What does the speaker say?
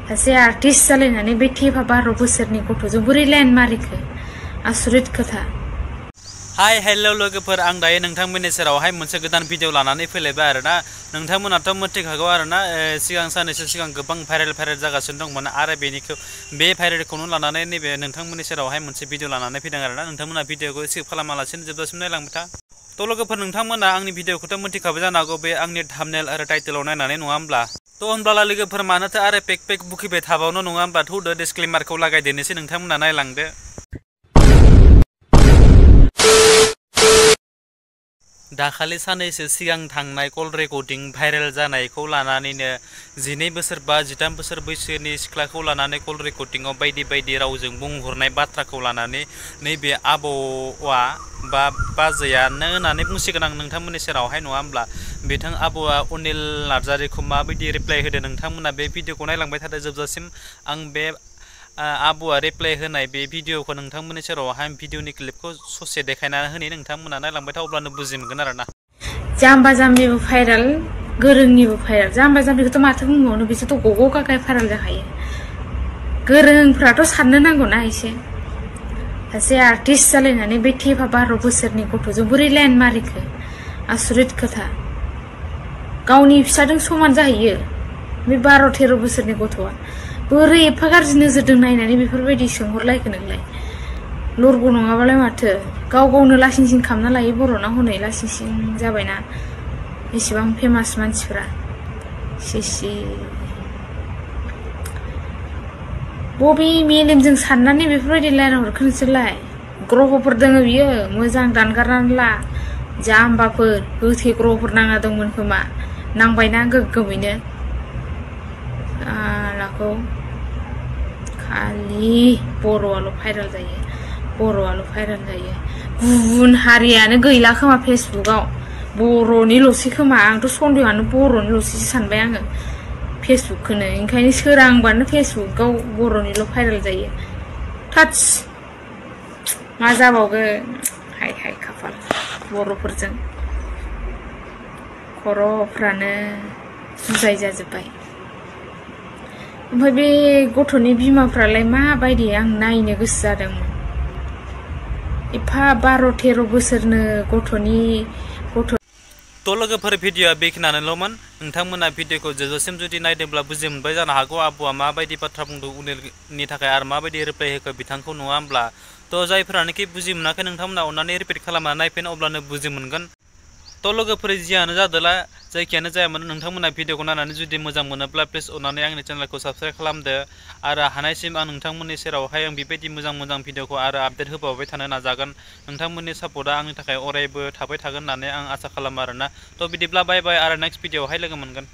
सासे आर्टिस्ट जालायनानै बे थेफा 12 बोसोरनि गथ'जों बोरै लाइन मारिखो आसरित खोथा। हाय हेल' लोगोफोर, आं दायो नोंथांमोननि सेरावहाय मोनसे गोदान भिडिअ लानानै फैलायबाय आरोना। नोंथांमोनाथ' मिथिखागौ आरोना, सिगां साननैसो सिगां गोबां भाइरेल जागासिनो दंमोन आरो बे भाइरेलखौनो लानानै नैबे नोंथांमोननि सेरावहाय मोनसे भिडिअ लानानै फैदों आरोना। नोंथांमोना भिडिअखौ स्किप खालामालासिनो जोबजासिम नायलांबाय था। थ' लोगोफोर, नोंथांमोना आंनि भिडिअखौथ' मिथिखाबाय जानो हागौ, बे आंनि थाम्बनेल आरो टाइटेलाव नायनानै, नङा होमब्ला? थ' होनब्लालाय लोगोफोर, मानोथो आरो पेक बुखिबाय थाबावनो, नङा होमबा? थौदो डिसक्लेमारखौ लागायदेरनोसै, नोंथांमोना नायलांदो। दाखालि साननैसो सिगां थांनाय कल रेकर्डिं भाइरेल जानायखौ लानानैनो 12 बोसोर बा 18 बोसोर बैसोनि सिख्लाखौ लानानै कल रेकर्डिंआव बायदि रावजों बुंहरनाय बाथ्राखौ लानानै नैबे आबौआ बा बाजैयानो होननानै बुंसिगोन आं नोंथांमोननि सेरावहाय, नङा होमब्ला? बिथां आबौआ अनिल नार्जारिखौ माबायदि रिप्लाइ होदो नोंथांमोना बे भिडिअखौ नायलांबाय थादो जोबजासिम। आं बे आबौआ रिप्लाइ होनाय बे भिडिअखौ नोंथांमोननि सेरावहाय भिडिअनि क्लिपखौ ससे देखायनानै होनि, नोंथांमोना नायलांबाय था, अब्लानो बुजि मोनगोन आरोना। जाम्बा जाम्बिबो भाइरेल, गोरोंनिबो भाइरेल। जाम्बा जाम्बिखौथ' माथो बुंबावनो, बिसोरथ' गग' गागाय भाइरेल जाखायो। गोरोंफ्राथ' साननो नांगौना एसे। सासे आर्टिस्ट जालायनानै बे थेफा 12 बोसोरनि गथ'जों बोरै लाइन मारिखो आसरित खोथा। गावनि फिसाजों समान जाहैयो बे 12-13 बोसोरनि गथ'आ। बोरै एफा गाज्रि नोजोरजों नायनानै बेफोरबायदि सोंहरलायखो नोंलाय? लरग' नङाबालाय माथो, गावनो लासिंसिं खालामना लायो। बर'ना हनै लासिंसिं जाबायना, एसेबां फेमास मानसिफ्रा। सिसि बबे मेलेमजों साननानै बेफोरबायदि लाइन हरखो नोंसोरलाय? ग्रहफोर दोङो बियो, मोजां दानगारनानै ला। जाम्बाफोर, गोथे ग्रहफोर नाङा दंमोन खोमा, नांबायना गोग्गोमैनो। आलाखौ खालि बर'आल' भाइरेल जायो, गुबुन हारियानो गैला खोमा फेसबुकआव, बर'निल'सै खोमा। आंथ' सन्देहआनो बर'निल'सै सानबाय आङो फेसबुकखौनो। ओंखायनो सोरांबानो फेसबुकआव बर'निल' भाइरेल जायो। थात्स मा जाबावगोन, हाय खाफाल बर'फोरजों। खर'फ्रानो जुजाय जाजोब्बाय। ओमफ्राय बे गथ'नि बिमाफ्रालाय माबायदि, आं नायनो गोसो जादोंमोन। एफा 12-13 बोसोरनो थ' लोगोफोर, भिडिअआ बेखिनियानोल'मोन। नोंथांमोना भिडिअखौ जोबजासिम जुदि नायदोंब्ला बुजि मोनबाय जानो हागौ आबौआ माबायदि बाथ्रा बुंदों उनिलनि थाखाय आरो माबायदि रिप्लाइ होखो बिथांखौ, नङा होमब्ला? थ' जायफोरानोखि बुजि मोनाखै नोंथांमोना अननानै रिपिट खालामनानै नायफिन, अब्लानो बुजि मोनगोन। थ' लोगोफोर, जियानो जादोला जायखियानो जायामोन, नोंथांमोना भिडिअखौ नायनानै जुदि मोजां मोनोब्ला प्लिज अननानै आंनि चेनेलखौ साबस्क्राइब खालामदो आरो हानायसिम आं नोंथांमोननि सेरावहाय आं बेबायदि मोजां भिडिअखौ आरो आपडेट होबावबाय थानो नाजागोन। नोंथांमोननि सापर्टआ आंनि थाखाय अरायबो थाबाय थागोन होननानै आं आसा खालामो आरोना। थ' बिदिब्ला बाय बाय, आरो नेक्स्ट भिडिअआवहाय लोगो मोनगोन।